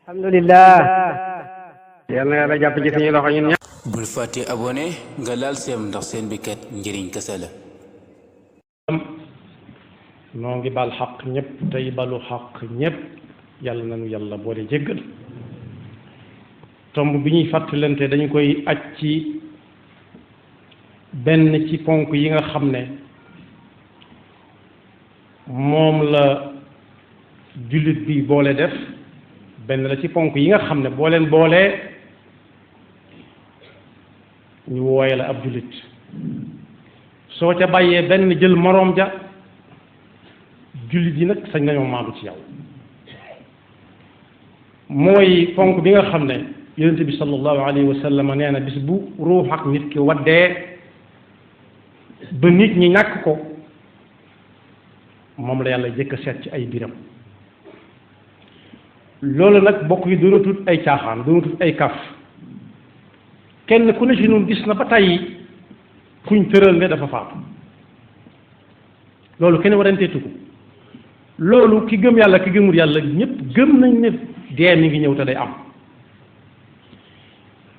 alhamdulillah yal na yàlla jàpp ci suñu loxo ñun ñëpp. bul fàtte abonné nga laal seem ndax seen bi kat njëriñ kese la. noo ngi bal xaq ñëpp tey balu xaq ñëpp yàlla nañu yàlla boole jéggal. tomb bi ñuy fàttalante dañu koy aj ci benn ci ponk yi nga xam ne moom la jullit bi boole def benn la ci ponk yi nga xam ne boo leen boolee ñu wooye la ab jullit soo ca bàyyee benn jël moroom ja jullit yi nag sañ nañoo maandu ci yow. mooy ponk bi nga xam ne yonent bi sallallahu alayhi wa sallam nee na bis bu ruux ak nit ki waddee ba nit ñi ñàkk ko moom la yàlla jëkk a seet ci ay biram. loolu nag bokk yi doonatut ay caaxaan doonatut ay kaf kenn ku ne ci ñun gis na ba tey kuñ tëral ne dafa faatu loolu kenn waranteetu ko. loolu ki gëm yàlla ki gëmul yàlla ñëpp gëm nañ ne dee mi ngi ñëw te day am.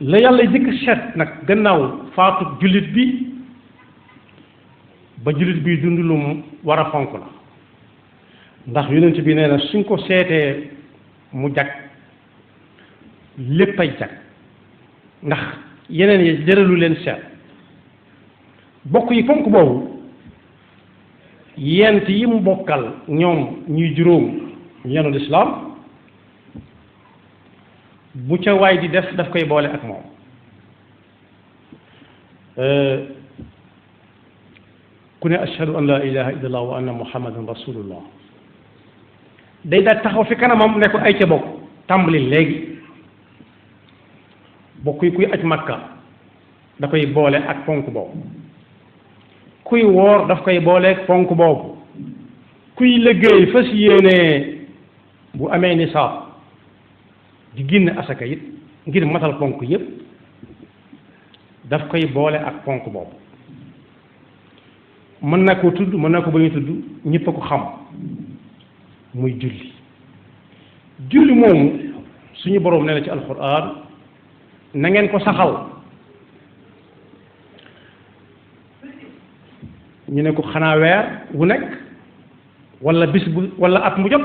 la yàlla jëkk seet nag gannaaw faatu jullit bi ba jullit bi dund lu mu war a fonk la ndax yonent bi nee na suñ ko seetee mu jag léppay jag ndax yeneen yi jëralu leen seet. bokk yi fonk boobu yent yi mu bokkal ñoom ñuy juróom ñu yenu lislaam bu ca waay di def daf koy boole ak moom. ku ne ashhadu an la ilaha illallah wa anna muhammadan rasulullah day daal taxaw fi kanamam ne ko ay ca bokk tàmbali léegi. bokk yi kuy aj makka da koy boole ak ponk boobu. kuy woor daf koy booleeg ponk boobu. kuy liggéey fas yéene bu amee nisaab di génn asaka it ngir matal ponk yépp daf koy boole ak ponk boobu. mën na ko tudd mën na ko bañ a tudd ñëpp a ko xam muy julli. julli moomu suñu boroom nee na ci alxuraan na ngeen ko saxal. ñu ne ko xanaa weer wu nekk walla bis bu walla at mu jot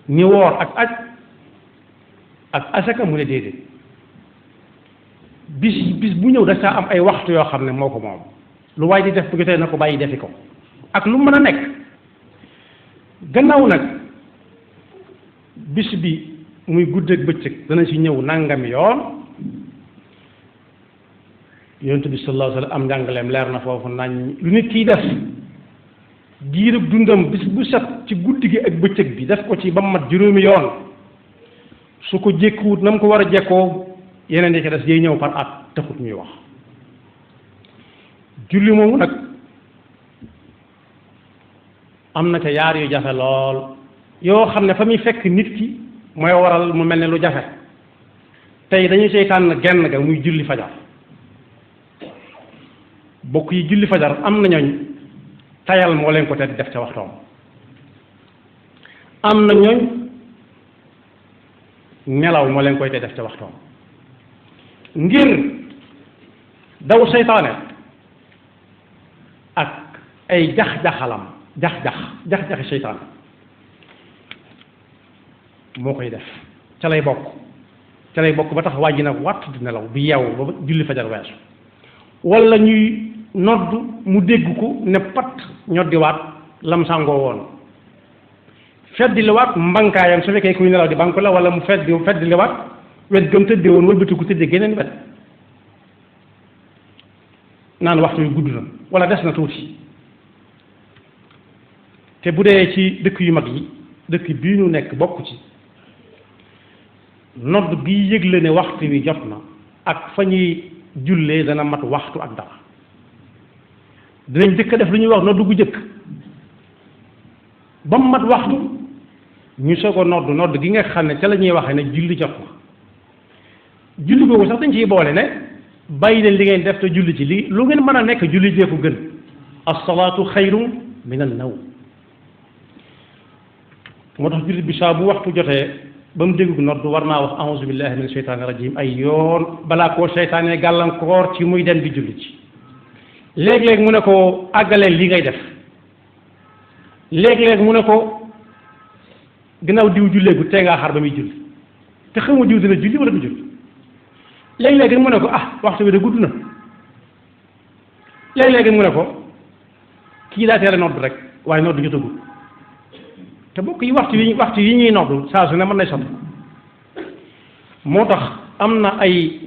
ni woor ak aj ak asaka mu ne déedéet bis bu ñëw da saa am ay waxtu yoo xam ne moo ko moom lu waay di def bu jotee na ko bàyyi defi ko ak lu mën a nekk. gannaaw nag bis bi muy guddeeg bëccëg dana ci ñëw nangami yoon yonent bi sallallahu alayhi wa sallam am njàngaleem leer na foofu nañ lu nit kiy def giirub dundam bis bu set ci guddi gi ak bëccëg bi def ko ci ba mu mat juróomi yoon su ko jékkuwut na mu ko war a jekkoo yeneen yi ci des yiy ñëw par at taxut ñuy wax. julli moomu nag am na ca yaar yu jafe lool yoo xam ne fa muy fekk nit ki mooy waral mu mel ne lu jafe tey dañuy seytaan genn ga muy julli fajar. bokk yi julli fajar am na ñooñ tayal moo leen ko te def ca waxtoom. am na ñooñ nelaw moo leen koy te def ca waxtoom. ngir daw seytaane ak ay jax-jaxalam jax-jaxi seytaane moo koy def ca lay bokk ba tax waa ji nag wàtt di nelaw bi yeewu ba julli fajar weesu. walla ñuy nodd mu dégg ko ne pat ñoddiwaat lam sàngoo woon feddiliwaat mbankaayam su fekkee kuy nelaw di banku la walla mu feddiliwaat wet gëm tëddee woon wëlbatiku tëddee geneen wet naan waxtu yu gudd na walla des na tuuti. te bu dee ci dëkk yu mag yi dëkk bii ñu nekk bokk ci nodd bi yëgle ne waxtu wi jot na ak fa ñuy jullee dana mat waxtu ak dara dinañ jëkk def lu ñuy wax noddu gu jëkk ba mu mat waxtu ñu soog a nodd gi nga xam ne ca la ñuy waxee ne julli jot na. julli googu sax dañ ciy boole ne bàyyi leen li ngeen def te julli ci li lu ngeen mën a nekk julli jee ko gën. as-salaatu xayrun min an-nawm moo tax jullit bi saa bu waxtu jotee ba mu dégg nodd war naa wax a'uuzu billahi min sheytaani rajim ay yoon balaa koo seytaane gàllankoor ci muy dem di julli ci léeg-léeg mu ne ko àggaleel li ngay def léeg-léeg mu ne ko gannaaw diw julleegu tee ngaa xaar ba muy julli te xamu diw dina julli wala du julli léeg-léeg mu ne ko waxtu bi de gudd na léeg-léeg mu ne ko kii daa teel a nodd rek waaye nodd jotagul te bokk yi waxtu yi ñuy nodd saa su ne mën nay sotti moo tax am na ay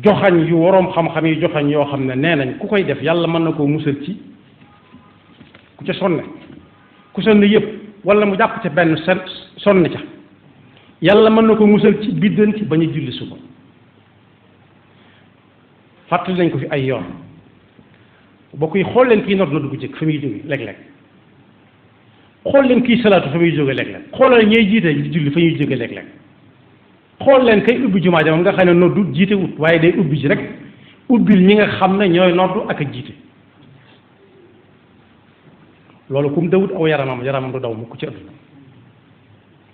joxañ yu waroom xam-xam yi joxañ yoo xam ne nee nañ ku koy def yàlla mën na koo musal ci ku ca sonne ku sonne yëpp wala mu jàpp ca benn sonne ca yàlla mën na ko musal ci biddan ci bañ a julli suba fàttali nañ ko fi ay yoon bokk yi xool leen kii nodd na dugg jëkk fa muy jóge léeg-léeg xool leen kii salaatu fa muy jóge léeg-léeg xoolal ñey jiite di julli fa ñuy jóge léeg-léeg xool leen kay ubbi jumaa ja moom nga xam ne noddu jiite wut waaye day ubbi ji rek ubbil ñi nga xam ne ñooy noddu ak a jiite loolu kum dawut aw yaramam du daw mukk ci ëpp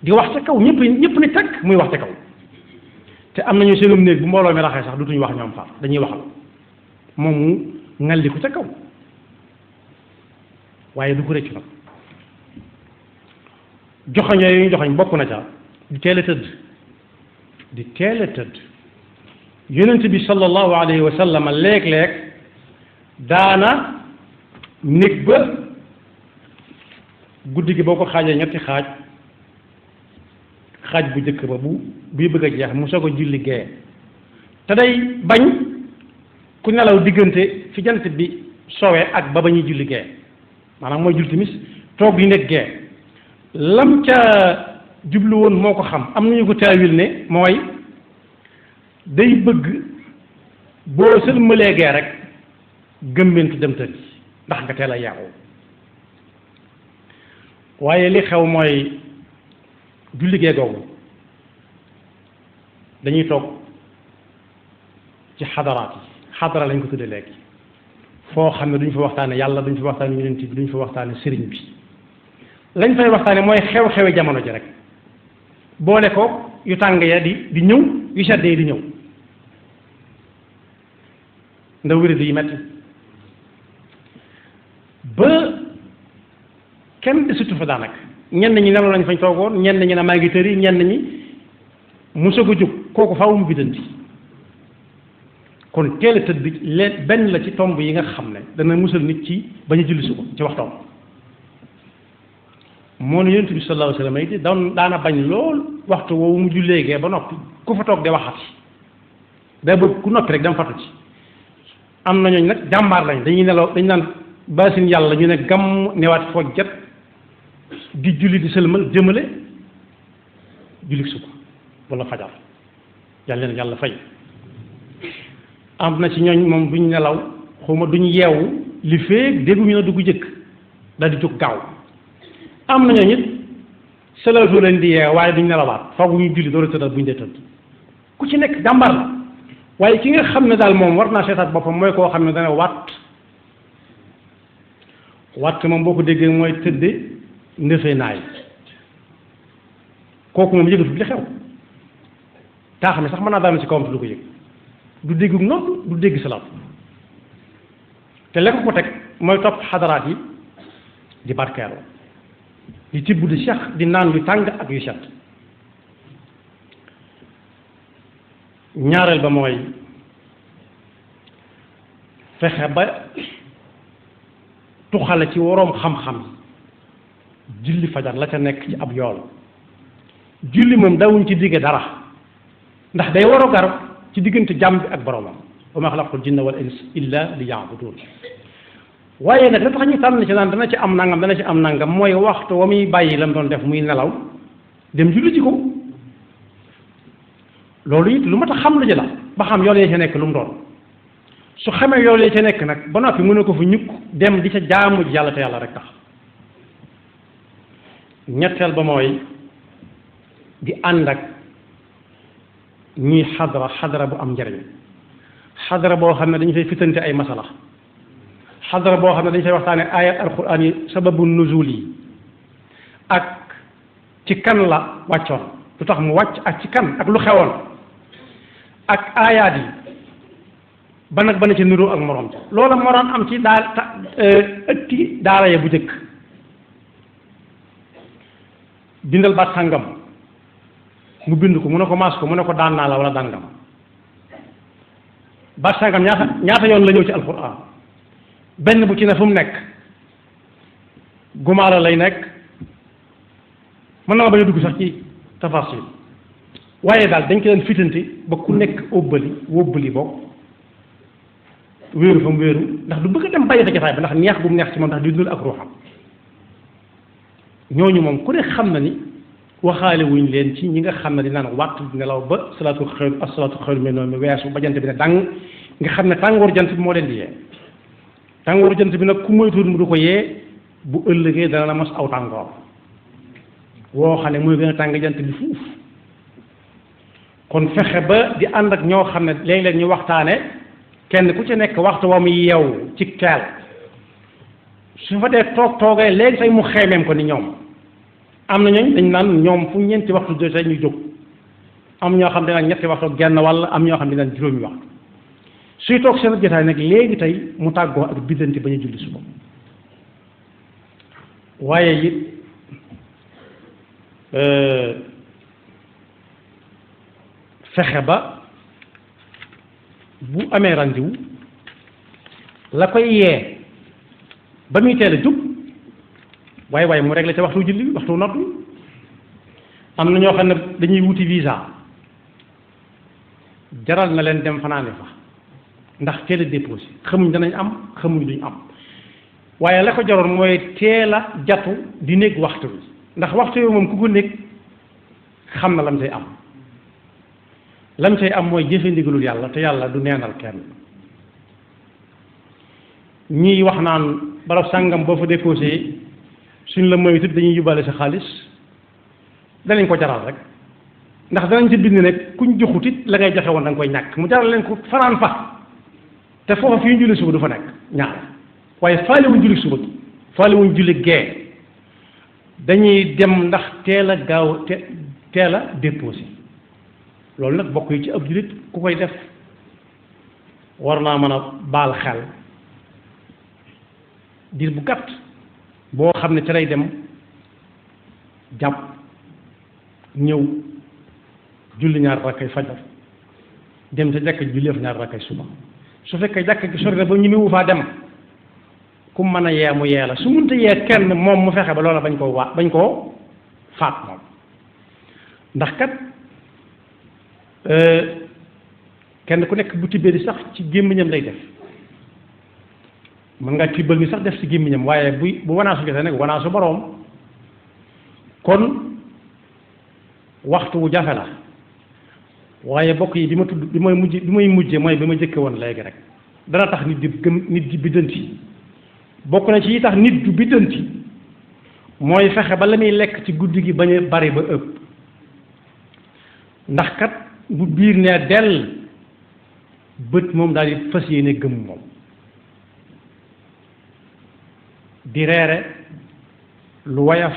di wax ca kaw ñëpp ni takk muy wax ca kaw te am nañu seenum néeg bu mbooloo mi raxee sax dutuñu wax ñoom far dañuy waxal moom mu ngalli ko ca kaw waaye du ko rëccu nag joxañ yooyu ñu joxañ bokk na ca di teel a tëdd yonent bi sallallahu alayhi wa sallam léeg-léeg daana néeg ba guddi gi boo ko xaajee ñetti xaaj bu njëkk ba buy bëgg a jeex mu soog a julli gee te day bañ ku nelaw diggante fi jant bi sowee ak ba ñuy julli gee maanaam mooy julli timis toog di nekk gee lam ca jublu woon moo ko xam am nañu ko taawil ne mooy day bëgg boo sëlmalee gee rek gëmmentu dem tëdd ndax nga teel a yeewu waaye li xew mooy julli gee googu dañuy toog ci xadaraat yi xadara lañ ko tudde léegi foo xam ne duñ fa waxtaane yàlla duñ fa waxtaane yonent bi duñ fa waxtaane sëriñ bi lañ fay waxtaane mooy xew-xewi jamono ji rek boole ko yu tàng ya di ñëw yu sedd yi di ñëw ndaw wéradi yi metti ba kenn desutu fa daanaka ñenn ñi nelaw lañ fañ toogoon ñenn ñi ne maa ngi tëri ñenn ñi mu soog a jóg kooku faaw mu biddanti kon teel a tëdd bi leen benn la ci tomb yi nga xam ne dana musal nit ci bañ a julli suba ci waxtoom moo ne yonent bi sallallahu alayhi wa sallam daana bañ lool waxtu woowu mu julleegee ba noppi ku fa toog de waxati day bëgg ku noppi rek dama fatu ci am na ñooñu nag jàmbaar lañ dañuy nelaw dañ naan baasin yàlla ñu ne gàmm newaat foo jet di julli di sëlmal jëmale julli suba wala fajar yàlla leen yàlla fay am na ci ñooñ moom duñ nelaw xawma duñ yeewu li feeg dégguñu na dugg jëkk daal di jóg gaaw am na ñooñu it salaatu leen di yeew waaye duñ nelawaat foog ñu julli door a tëddal buñ dee tëdd ku ci nekk jàmbar la waaye ki nga xam ne daal moom war naa seetaat boppam mooy koo xam ne dana watt moom boo ko déggee mooy tëdde ndëfee naay kooku moom yëgatu li xew taa xam ne sax mën naa daanu ci kawam te du ko yëg du dégg noonu du dégg salaat te lekk ko teg mooy topp xadaraat yi di barkeeloo di tibb di seex di naan yu tàng ak yu set ñaareel ba mooy fexe ba tuxale ci waroom xam-xam julli fajar la ca nekk ci ab yool julli moom dawuñ ci digge dara ndax day war a gar ci diggante jàmm bi ak boromam wa ma xalaqtul jinna wal ins illa li ya'budun waaye nag la tax ñu tànn ci naan dana ci am nangam mooy waxtu wa muy bàyyi la mu doon def muy nelaw dem julli ji ko loolu it lu mat a xam lu ji la ba xam yool yee ca nekk lu mu doon su xamee yool yee ca nekk nag ba noppi mën na ko fa ñukk dem di ca jaamu ji yàlla te yàlla rek tax ñetteel ba mooy di ànd ak ñuy xadara bu am njariñ xadara boo xam ne dañu fay fitante ay masala xadara boo xam ne dañu fay waxtaane ayat alquran yi sababu nuzul yi ak ci kan la wàccoon lu tax mu wàcc ak ci kan ak lu xewoon ak aayaat yi ba nag ba na ci niroo ak moroom loola moo daan am ci ëtti daara ya bu jëkk bindal baat sàngam mu bind ko mu ne ko maas ko mu ne ko daan naa la wala daan ngam baat sàngam ñaata yoon la ñëw ci alquran benn bu ci ne fu mu nekk gumaala lay nekk mën na ma bañ a dugg sax ci tafasil waaye daal dañ ko leen fitanti ba ku nekk wóbbali bokk wéeru fa mu wéeru ndax du bëgg a dem bàyyi fa jataay ba ndax neex bu mu neex ci moom ndax di dundal ak ruuxam ñooñu moom ku ne xam na ni waxaale wuñ leen ci ñi nga xam ne di naan wàtt nelaw ba salaatu xayru mel noonu weesu ba jant bi ne dàng nga xam ne tàngooru jant bi moo leen di yee tàngooru jant bi nag ku moytuwul mu du ko yee bu ëllëgee dana la mos aw tàngoor woo xam ne mooy gën a tàng jant bi fuuf kon fexe ba di ànd ak ñoo xam ne léeg-léeg ñu waxtaane kenn ku ci nekk waxtu wa muy yeewu ci teel su fa dee toogee léegi say mu xeemeem ko ni ñoom am na ñooñ dañ naan ñoom fu ñeenti waxtu jotee ñu jóg am ñoo xam ne nag ñetti waxtu genn walla am ñoo xam ne naan juróomi waxtu suy toog seen jotaay nag léegi tey mu tàggoo ak biddanti ba ñu julli suba waaye it fexe ba bu amee rendez-vous la koy yee ba muy teel a jub waaye mu réglé ca waxtu julli waxtu noddu am na ñoo xam ne dañuy wuti visa jaral na leen dem fanaane fa ndax teel a déposé xamuñ danañ am xamuñ duñ am waaye la ko jaroon mooy teel a jatu di nekk waxtu bi ndax waxtu bi moom ku ko nekk xam na lam say am lam say am mooy jëfe ndigalul yàlla te yàlla du neenal kenn ñii wax naan barab sàngam boo fa déposé suñ la moytu dañuy yóbbaale sa xaalis danañ ko jaral rek ndax danañ ci bind ne kuñ joxut it la ngay joxe woon da nga koy ñàkk mu jaral leen ko fanaan fa te foofa fi ñu julli suba du fa nekk ñaar waaye faale wuñ julli suba faale wuñ julli gee dañuy dem ndax teel a gaaw teel a déposé loolu nag bokk yi ci ab jullit ku koy def war naa mën a baal xel diir bu gàtt boo xam ne ci lay dem jàpp ñëw julli ñaar rakkay fajar dem ca jàkka ji julli fa ñaar rakkay suba su fekkee jàkka gi sori na ba ñu mu faa dem ku mën a yee mu yee la su munta yee kenn moom mu fexe ba loola bañ koo faat moom ndax kat kenn ku nekk bu tibbee di sax ci gémmiñam lay def mën ngaa tibbal ni sax def ci gémmiñam waaye bu wanaasu jotee nag wanaasu boroom kon waxtu wu jafe la waaye bokk yi bi may mujje mooy bi ma jëkke woon léegi rek dana tax nit di gëm nit di biddanti bokk na ci yi tax nit du biddanti mooy fexe ba la muy lekk ci guddi gi bañ a bari ba ëpp ndax kat bu biir nee dell bët moom daal di fas yéene gëm moom di reere lu woyof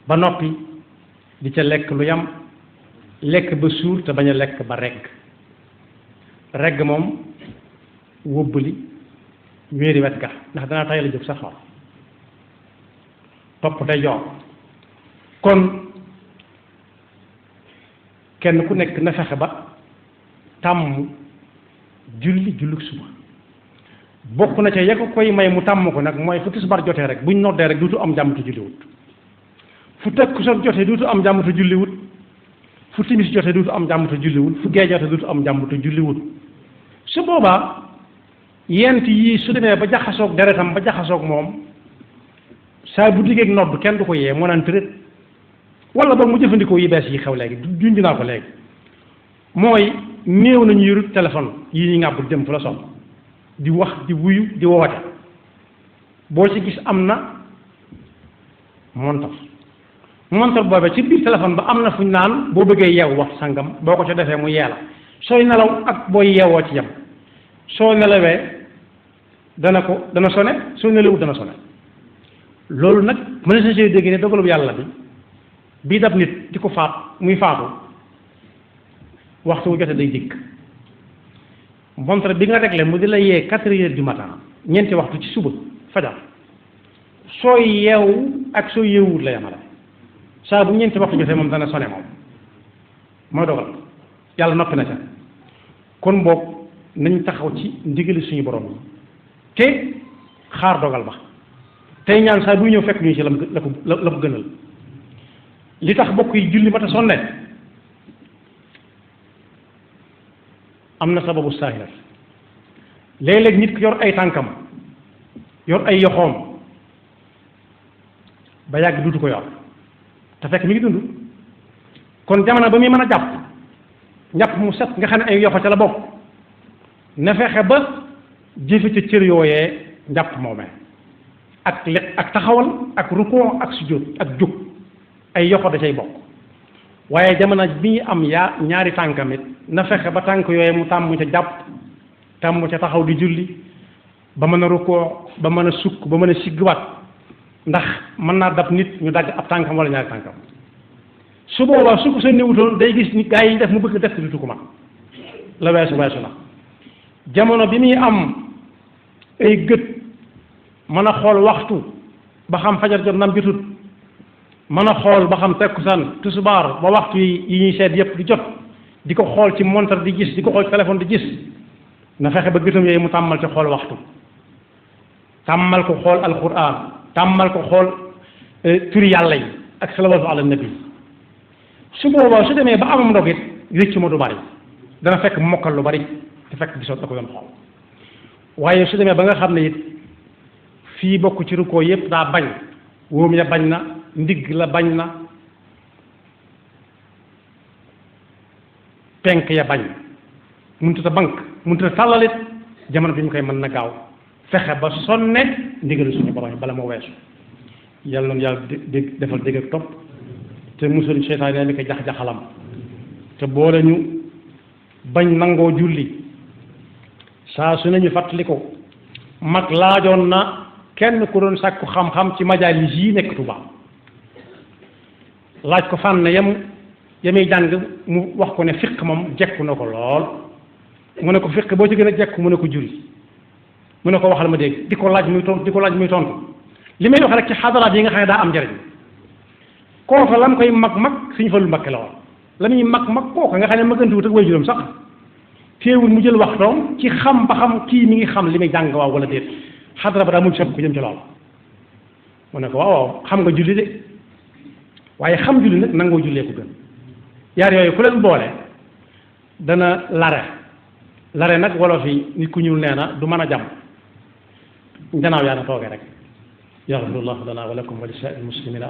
ba noppi di ca lekk lu yam lekk ba suur te bañ a lekk ba regg moom wóbbali wéeri wet ga ndax danaa tay la jóg sa xol topp day joor kon kenn ku nekk na fexe ba tàmm julli suba bokk na ca ya ko koy may mu tàmm ko nag mooy fu tisbaar jotee rek buñ noddee rek duutu am jàmm te julliwut fu takkusaan jotee duutu am jàmm te julliwut fu timis jotee duutu am jàmm te julliwut fu gee jotee duutu am jàmm te julliwut su boobaa yent yii su demee ba jaxasoog deretam ba jaxasoog moom saa bu diggeeg nodd kenn du ko yee moo naan tërét wala boog mu jëfandikoo yi bees yi xew léegi junj naa ko léegi mooy néew nañu yorut téléphone yi ñuy ŋàbb dem fu la sonn di wax di wuyu di woote boo ci gis am na montar boobee ci biir téléphone ba am na fuñ naan boo bëggee yeewu wax sangam boo ko ca defee mu yee la sooy nelaw ak booy yeewoo ci yam soo nelawee dana sone soo nelawut dana sone loolu nag mën na see dégg ne dogalub yàlla bi bii dab nit di ko faat muy faatu waxtu wu jotee day dikk montre bi nga réglé mu di la yee 4 heures du matin ñeenti waxtu ci suba fajar sooy yeewu ak sooy yeewut la yamale saa bu ñeenti waxtu jotee moom dana sone moom mooy dogal yàlla noppi na ca kon boog nañ taxaw ci ndigali suñu borom yi te xaar dogal ba tey ñaan saa buy ñëw fekk ñu ci la ko gënal li tax bokk yi julli ma ta sonne am na sababu saahir léeg-léeg nit ki yor ay tànkam yor ay yoxoom ba yàgg duutu ko yor te fekk mi ngi dund kon jamono ba muy mën a njàpp mu set nga xam ne ay yoxo ca la bokk na fexe ba jëfe ca cër yooyee njàpp moomee ak taxawal ak rukoo ak sujjóot ak jóg ay yoxo da cay bokk waaye jamono bi am ñaari tànkam it na fexe ba tànk yooyee mu tàmm ca jàpp tàmm ca taxaw di julli ba mën a rukoo ba mën a sukk ba mën a siggiwaat ndax mën naa dab nit ñu dagg ab tànkam wala ñaari tànkam su boobaa su ko sa néewutoon day gis ni gaa yi def mu bëgg def du ko man la weesu na jamono bi muy am ay gët mën a xool waxtu ba xam fajar jot nam jotut mën a xool ba xam tekkusaan tusubaar ba waxtu yi ñuy seet yépp di jot di ko xool ci montre di gis di ko xool téléphone di gis na fexe ba gëtam yooyu mu tàmmal ci xool waxtu tàmmal ko xool alquran tàmmal ko xool turi yàlla yi ak salawatu ala nabi su boobaa su demee ba amam ndog it rëcc ma du bari dana fekk mokkal lu bari te fekk gisoon da ko doon xool waaye su demee ba nga xam ne it fii bokk ci rukkoo yépp daa bañ wóom ya bañ na ndigg la bañ na penk ya bañ mënut a bank mënut a tàllalit jamono bi ñu koy mën na gaaw fexe ba sonne ndigalu suñu borom yi bala moo weesu yàlla noonu yàlla defal dégg ak topp te musal seytaane mi ko jax-jaxalam te boole ñu bañ nangoo julli saa su nañu fàttali ko mag laajoon na kenn ku doon sàkku xam-xam ci majaalis yi nekk Tuuba laaj ko fànn yamuy jàng mu wax ko ne fiq moom jekku na ko lool mu ne ko fiq boo ci gën a jekku mu ne ko julli mu ne ko waxal ma dégg di ko laaj muy tontu li may wax rek ci xadaraat yi nga xam ne daa am njëriñ kooka lam koy mag suñu fa lu mbakke la woon la muy mag kooka nga xam ne magantuwut ak way juróom sax teewul mu jël waxtoom ci xam ba xam kii mi ngi xam li muy jàng waaw wala déet xadara ba daa mujj sopp ko jëm ci loolu mu ne ko waaw xam nga julli de waaye xam julli nag nangoo jullee ko gën yaar yooyu ku leen boole dana lare nag wolof yi nit ku ñuul nee na du mën a jàmm njanaaw yaa na toogee rek yaxfirullahu lana wa lakum wa li saa'il muslimina